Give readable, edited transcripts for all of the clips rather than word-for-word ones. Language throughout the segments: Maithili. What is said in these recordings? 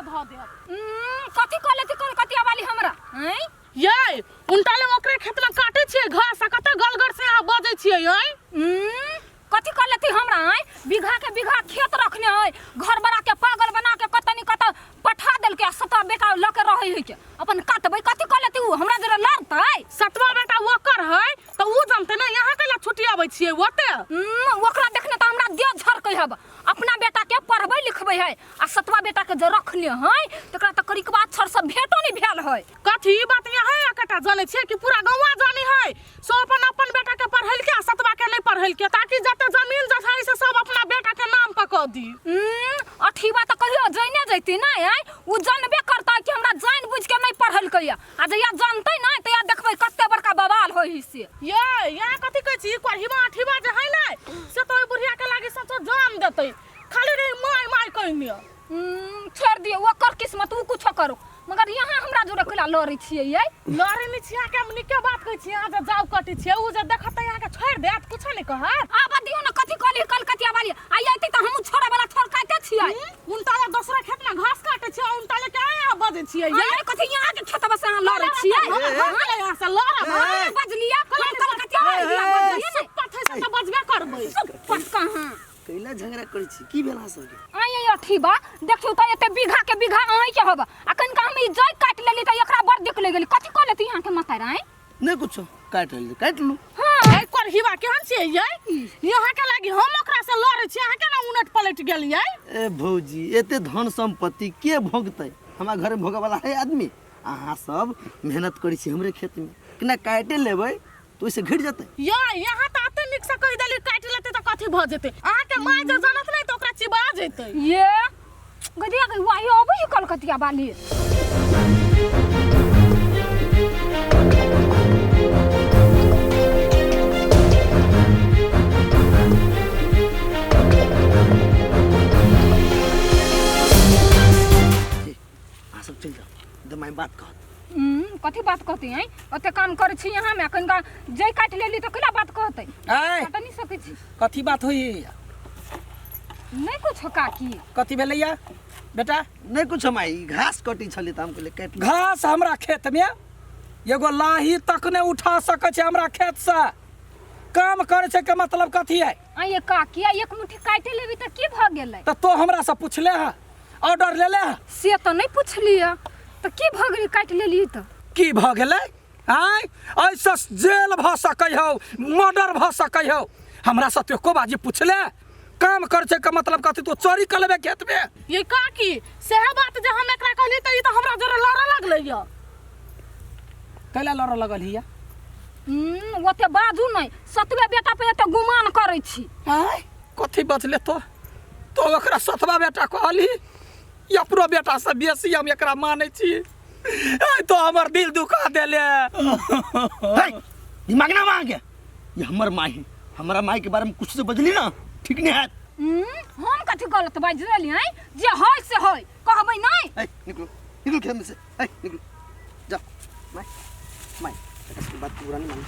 धऽ देत। कथी कह लेती कलकतिया वाली हमरा हैं? ये उनटाले ओकरे खेत में काटे छियै घास आ कते गलगर से अहाँ बजै छियै आँय? कथी कर लेती हमरा आँय? बीघा के बीघा खेत रखने है, घर बना के पागल बना के कतऽ नि कतऽ पठा देलकै आ सतवा बेटा लऽ के रहै है के अपन काटबै। कथी कर लेती उ हमरा जरा लड़तै? सतवा बेटा ओकर है तऽ उ जनतै ने, यहाँ कैला छुटियाबै छियै ओते? ओकरा देखने तऽ हमरा देह झरकै हब। अपना बेटा के पढ़बै लिखबै है आ सतवा बेटा के जे रखने है तकरा तऽ करिकबा अक्षर सब भेटो नहि भेल है। कथी ई बात यहाँ एकटा जानै छियै कि पूरा गौवा जानै है? सो अपन अपन बेटा के पढ़ेलकै आ सतवा के नहि पढ़ेलकै ताकि जते जमीन जथा है से सब अपना बेटा के नाम पर कऽ दी। अठीबा तऽ कहियो जैने जैती नहि आँय, उ जानबे करतै कि हमरा जानि बुझि के नहि पढ़ेलकै या, आ जहिया जानतै नहि तहिया देखबै कते बड़का बवाल होइ है से। ये यहाँ कथी कहै छी, कोढ़ीबा अठीबा जे है ने से तऽ ओहि बुढ़िया के लागी सचो जान देतै, खाली रही माय माय कहने। छोड़ि दियौ ओकर किस्मत, उ कुछो करू, मगर यहाँ हमरा जोरे कैला लड़ै छियै यै? लड़ै नहि छी अहाँके, हम नीके बात कहै छी। अहाँ जे जाउ कटै छियै, उ जे देखत तऽ अहाँके छोड़ि देत, कुछो नहि कहत। आब दियौ ने, कथी कहली कलकतिया वाली? आ अयतै तऽ हमहूँ छोड़ै वाला छोड़ काटिते छियै। उनटा ले दोसरा खेत में घास काटै छियै, उनटा ले के अहाँ बजै छियै यै? अरे कथी यहाँ के खेतवा से अहाँ लड़ै छियै? यहाँ से लड़ब। हम बजलियै हम कलकतिया वाली दिया बजलियै ने। पथे से तऽ बजबे करबै। सुप्पत कहाँ कैला झगड़ा करै छी, की भेल अहाँ सबके? आइ ये अथी बा देखियौ तऽ एते बीघा के बीघा अहीं के हब आ कनिका हम ई जइ काटि लेली तऽ एकरा बड़ दिक लागि गेली। कथी कऽ लेती अहाँके माता राय? नहि कुछो, काटि लेली काटि लू। हाँ एहि करहीबा केहन छियै यै? यहाँ के लागी हम ओकरा से लड़ै छी, अहाँ केना उनट पलटि गेलियै? ए भौजी, एते धन संपत्ति के भोगतै? हमरा घर में भोगऽ वाला है आदमी? अहाँ सब मेहनत करै छी हमरे खेत में, केना काटे लेबै तऽ ओहिसँ घटि जेतै। या यहाँ तऽ एते नीक से कहि देली काटि लेतै तऽ कथी भऽ जेतै? अहाँके माय जे जानत नहि तऽ ओकरा चिबा जेतै। ये गदिया के वाही अबै है कलकतिया वाली। अहाँ सब चलि जाउ, दमाइ बात कहत। कथी बात कहते हैं? ओते काम करै छी यहाँ में, कनिका जई काटि लेली तऽ केना बात कहते? आय काट नहीं सकै छी। कथी बात होई? नहीं कुछ काकी। कथी भेलैया बेटा? नहीं कुछ माई, घास कटी छलै तऽ हम कहलियै काटि ली। घास हमरा खेत में एगो लाही तक नहीं उठा सकै छै हमरा खेत से। काम करै छै के मतलब कथी है? आ ये काकी, आ एक मुट्ठी काटि लेबी तऽ की भऽ गेलै? तऽ तो हमरा से पूछले है, ऑर्डर लेले है? से तऽ नहीं पुछलियै, तऽ की भऽ गेलै काटि लेली तऽ? की भऽ गेलै आँय? एहिसँ जेल भऽ सकै हौ, मर्डर भऽ सकै हौ। हमरा से तो एको बाजी पूछले? काम कर छै के मतलब कथी? तो चोरी कर लेबे खेत में? ये काकी, सएह बात जे हम एकरा कहली तऽ ई तऽ हमरा जोरे लड़ऽ लगलै यऽ। कैला लड़ऽ लगल हिया? ओते बाजू नहि, सतवे बेटा पे एते गुमान करै छी। आँय कथी बजले तो? तो ओकरा सतवा बेटा कहली? ई अपनो बेटा से बेसी हम एकरा मानै छी। आइ तो हमर दिल दुखा देले। हे, दिमाग ना मांगे, ये हमर माई है, हमरा माई के बारे में कुछ से बजली ना ठीक नहीं है। हम कथी गलत बाजि रहली हैं? जे होय से होय, कहबै नहि। ए, निकलो निकलो खेत में से, ए, निकलो जा। माई माई एकर सबके बात पूरा नहीं मानी,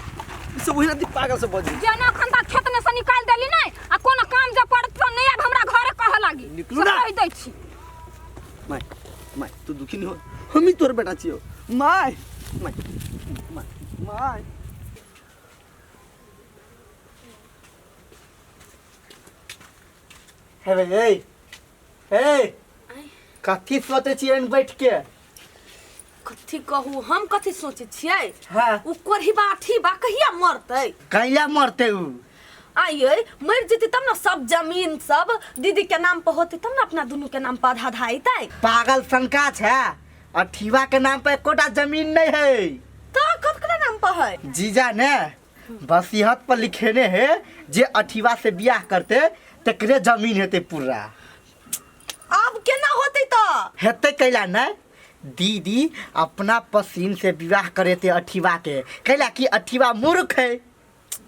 ई सब वही राति पागल से बजी। जेना अखन तक खेत में से निकालि देली नहि आ कोनो काम जे पड़त तऽ नहि आब हमरा घरे कहऽ लागी। निकलू ना। से कहि दै छी। माई माई तू दुखी नहीं हो, हम ही तोर बेटा छियो। माई माई माई माई हे भाई, ए ए कथी सोचै छियै बैठ के? कथी कहू, हम कथी सोचै छियै? हाँ। उ कोढ़ीबा अठीबा कहिया मरतै? कहिया मरतै उ? आइए मर जेतै तब ने सब जमीन सब दीदी के नाम पर होतै, तब ने अपना दुनू के नाम पर आधा आधा अयतै। पागल शंका छै, अठीबा के नाम पर एकोटा जमीन नहीं है। तऽ ककरा नाम पर है? जीजा ने वसीहत पर लिखेने है जे अठीबा से बियाह करते तकरे जमीन हेतै पूरा। आब केना होतै तऽ? हेतै कैला नहीं, दीदी अपना पसीन से विवाह करेते अठीबा के, कैला कि अठीबा मूर्ख है,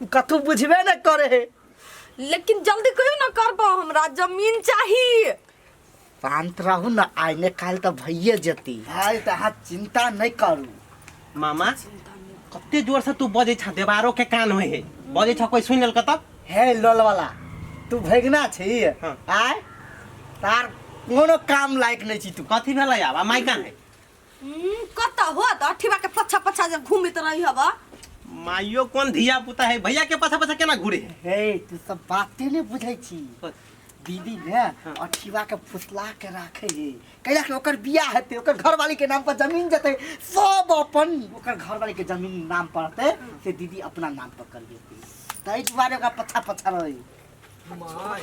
उ कथू बुझबे न करे है। लेकिन जल्दी कहियो न करबो, हमरा जमीन चाही। शांत रहू न, आइ ने काल्हि तऽ भइए जेती। भाई तऽ अहाँ चिंता नहीं करू। मामा कते जोर से तू बजै छ, देवारो के कान होय है, बजै छ कोई सुनि लेलक तब? हे लोल वाला, तू भगना छी? हाँ। आय तार कोनो काम लायक नहीं छी तू। कथी भेलै आब? आ माय कहाँ है? कतऽ हो तऽ अठीबा के पछा पछा जब घूमैत रही हब। माइयो कोन धिया पुता है, भैया के पाछा पाछा केना घुरे है? हे तू सब बाते नहीं बुझै छी। दीदी ने अठीबा के फुसला के राखे है, कैला कि ओकर बियाह हेतै, ओकर घरवाली के नाम पर जमीन जेतै, सब अपन ओकर घरवाली के जमीन नाम पर हेतै से दीदी अपना नाम पर करबेतै, ताहि दुआरे ओकरा पछा पछा रहै। माय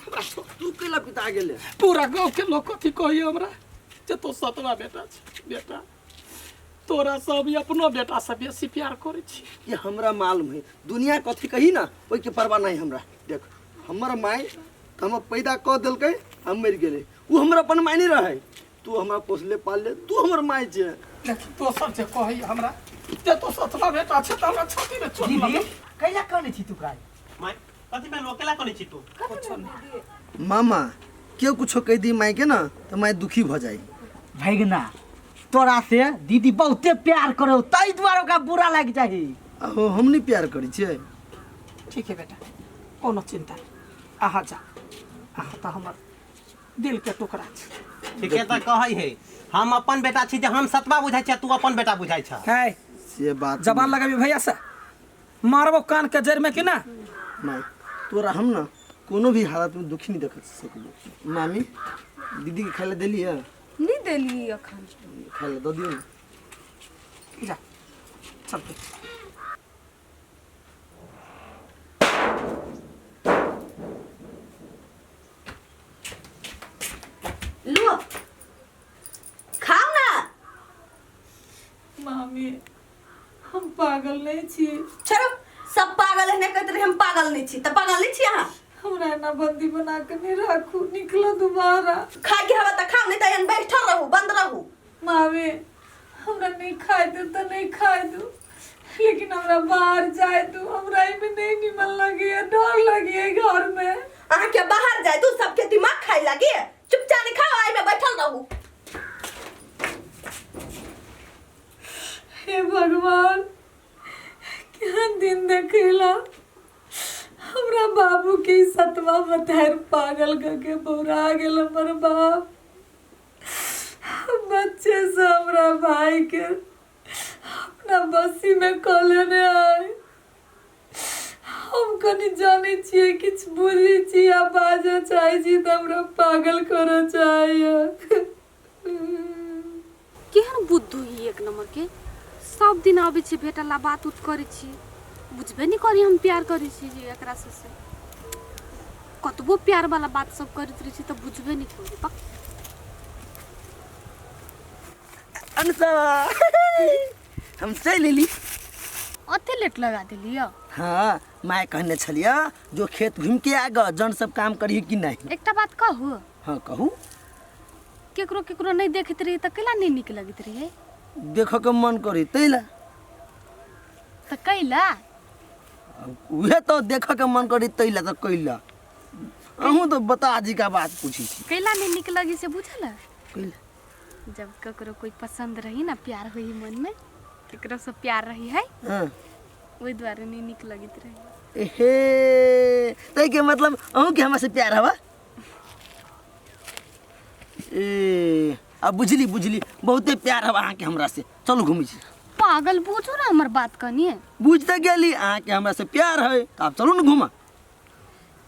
हमरा तू कैला पिता गेले? पूरा गाँव के लोग कथी कहिए हमरा जे तो सतवा बेटा छै। बेटा तोरा सब अपनो बेटा से बेसी प्यार करै छी। ये हमरा मालूम है, दुनिया कथी कही ना ओहि के परवाह नहीं हमरा। देख हमर माय तऽ हमरा पैदा कऽ देलकै, हम मरि गेलै, ओ हमर अपन माय नहीं रहै, तू हमरा पोसले पालले, तू हमर माय छै। देखी दोसर जे कहै हमरा जे तो सतवा बेटा छै तऽ हमरा छाती में चोट दीदी लगल। कैला कहने छी तू काज? माय कथी भेल? अकेला कनै छी तू? कुछो नहीं। मामा केओ कुछो कहि दी माय के ना तऽ माय दुखी भऽ जाइ। भैगना तोरा से दीदी बहुते प्यार करो, ताहि दुआरे ओकरा बुरा लागि जाइ। आहो हम नहीं प्यार करै छियै। ठीक है बेटा, कोनो चिंता नहीं, अहाँ जा, अहाँ तऽ हमर दिल के टुकड़ा छी। ठीके तऽ कहै है, हम अपन बेटा छी जे हम सतबा बुझाइ छियै, तू अपन बेटा बुझाइ छ। है से बात जबान लगाबी भैया से मारबो कान के जड़ में कि ना? माय तोरा हम ना कोनो भी हालत में दुखी नहीं देख सकबो। मामी दीदी के खाय ला देली है? नहीं देली अखन। खाय ला दऽ दियौ ने। जा चल। लो खाओ ना। मामी हम पागल नहीं छी। छोड़ो, सब पागल है, नहीं कहते रहे हम पागल नहीं छी, तो पागल नहीं छी अहाँ? हमरा एना बंदी बना के नहीं राखू, निकलो दोबारा। खाए के हवा त खाओ, नहीं त एहन बैठल रहू, बंद रहू। मामी हमरा नहीं खाए दो तो नहीं खाए दो, लेकिन हमरा बाहर जाए दो, हमरा एहिमे नहीं निमन लगे, डर लगे घर में। अहाँ के बाहर जाए दो, सबके दिमाग खाए लगे, चुपचाप नहीं खाओ, एहिमे बैठल रहू। हे भगवान क्या दिन देखेला, हमरा बाबू के सतवा बताएर पागल करके बौरा गेल हमर बाप। बच्चे से हमरा भाई के अपना बसी में कऽ लेने आए। हम कनि जानै छियै, किछु बुझै छी आ बाजऽ चाहै छी तऽ हमरा पागल करऽ चाहैया। केहन बुद्धू ही एक नंबर के, सब दिन आबै छै भेटला, बात उत करै छी, बुझबे नहि करी हम प्यार करै छी जे एकरा से से। कतबो प्यार वाला बात सब करैत रहै छी तऽ बुझबे नहि करी। पक अनुषा हम चलि एली। अते लेट लगा देलियै? हाँ माय कहने छलियै जो खेत घूम के आग जन सब काम करी कि नहीं। एकटा बात कहू? हाँ कहू। केकरो केकरो नहीं देखैत रही तऽ कैला नहीं नीक लगैत रही? देखऽ के मन करी तैला। तऽ कैला? उहे तो देखऽ के मन करी तैला तऽ कैला। अहूँ तो बता जी का बात पूछी छी। कैला नहीं नीक लगी से बुझल? कैला? जब ककरो कोई पसंद रही ना, प्यार होई मन में, केकरो से प्यार रही है, हाँ। ओहि दुआरे नहीं नीक लगैत रही। एहे तै के मतलब अहूँ के हमरा से प्यार हवा? ए अब बुझली बुझली बहुते प्यार हवा अहाँके हमरा से, चलू घूमै छी। पागल बुझू ना हमर बात कनी। बुझ तऽ गेली अहाँके हमरा से प्यार है, तऽ आब चलू ने घूमऽ।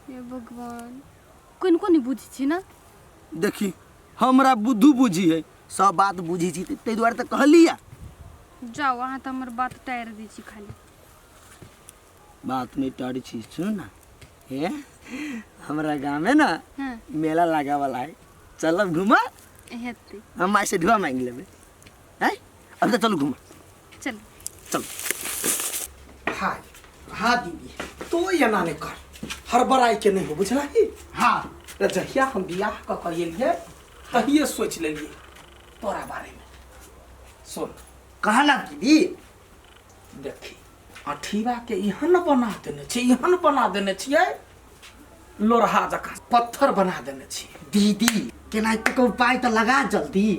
हे भगवान कोन कोन बुझी छी ना? देखी हमरा बुद्धू बुझी है, सब बात बुझी छी, ताहि दुआरे तऽ कहली या। जाओ अहाँ तऽ हमर बात टारि दै छी खाली। बात नहीं टारी छी, सुन ना हे हमरा गाँव में ना हाँ। मेला लगा वाला है, चलब घूमा। हेतै। हम माय से ढुआ मांगि लेबै हैं, अब तऽ चलू घूमा। चल चल। हाय हाँ दीदी तो एना नहीं कर, हड़बड़ाई के नहीं हो बुझलही? हाँ। र जहिया हम बियाह कऽ के एलियै तहिए सोचि लेलियै तोरा बारे में। सुन कहा ना दीदी। देखी अठीबा के एहन बना देने छी, एहन बना देने छियै लोरहा जकाँ पत्थर बना देने छी। दीदी केनाहिते के उपाय तऽ लगा जल्दी।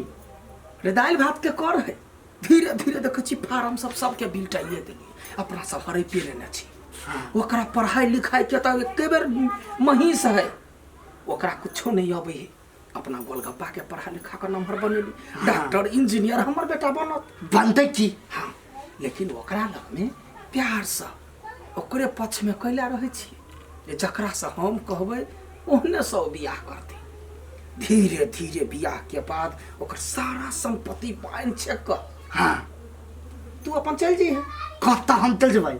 रे दालि भात के कर है, धीरे धीरे देखै छी फार्म सब सबके बिलटाइए देलियै, अपना सब हड़पिए लेने छी। ओकरा पढ़ाई लिखाई के तऽ एके बेर महीस है, ओकरा कुछो नहीं अबै है। अपना गोलगप्पा के पढ़ा लिखा के नम्हर बनेली, डॉक्टर इंजीनियर हमर बेटा बनत। बनतै की। हाँ, लेकिन ओकरा लगमे प्यारसँ ओकरे पक्षमे कैला रहै छियै जे जकरासँ हम कहबै ओहनेसँ ओ बियाह करतै। धीरे धीरे बियाह के बाद ओकर सारा संपत्ति पानि छेक कऽ हाँ तू अपन चलि जइहे। कतऽ हम चलि जेबै?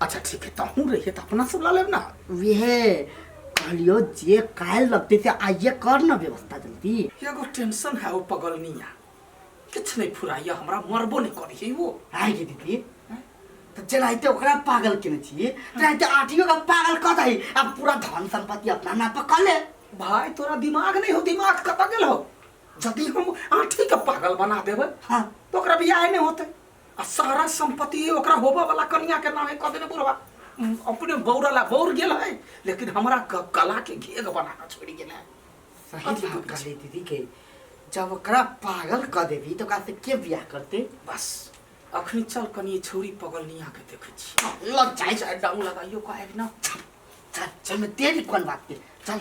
अच्छा ठीक है, तहूँ रहिए तऽ अपना सब लऽ लेब ना। उहे कहलियो जे काल्हि लगतै से आइए कर ना व्यवस्था जल्दी। एगो टेंशन है, ओ पगलनिया किछु नहि फुराइया, हमरा मरबो नहि करिए वो। आइ गे दीदी, तऽ जेनाहिते ओकरा पागल केने छियै तेनाहिते आठियो के पागल कऽ दही आ पूरा धन संपत्ति अपना नाम पर कऽ ले। भाई तोरा दिमाग नहीं हो, दिमाग कतऽ गेल हो? यदि हम आठी के पागल बना देबै हाँ तऽ ओकरा बियाह नहि होतै आ सारा संपत्ति ओकरा होबऽ वाला कनिया के नामे कऽ देने बुढ़वा। अपने बौरला बौर गेल है, लेकिन हमरा कला के घेघ बना कऽ छोड़ि गेल है। सही बात कहली दीदी के, जब ओकरा पागल कऽ देबी तऽ ओकरा से के बियाह करतै? बस अखनी चल कनी छौरी पगलनिया के देखै छी। लग जाइ चाहे डांग लगाइयो का आबि ना। चल चल, में देरी कोन बात के, चल।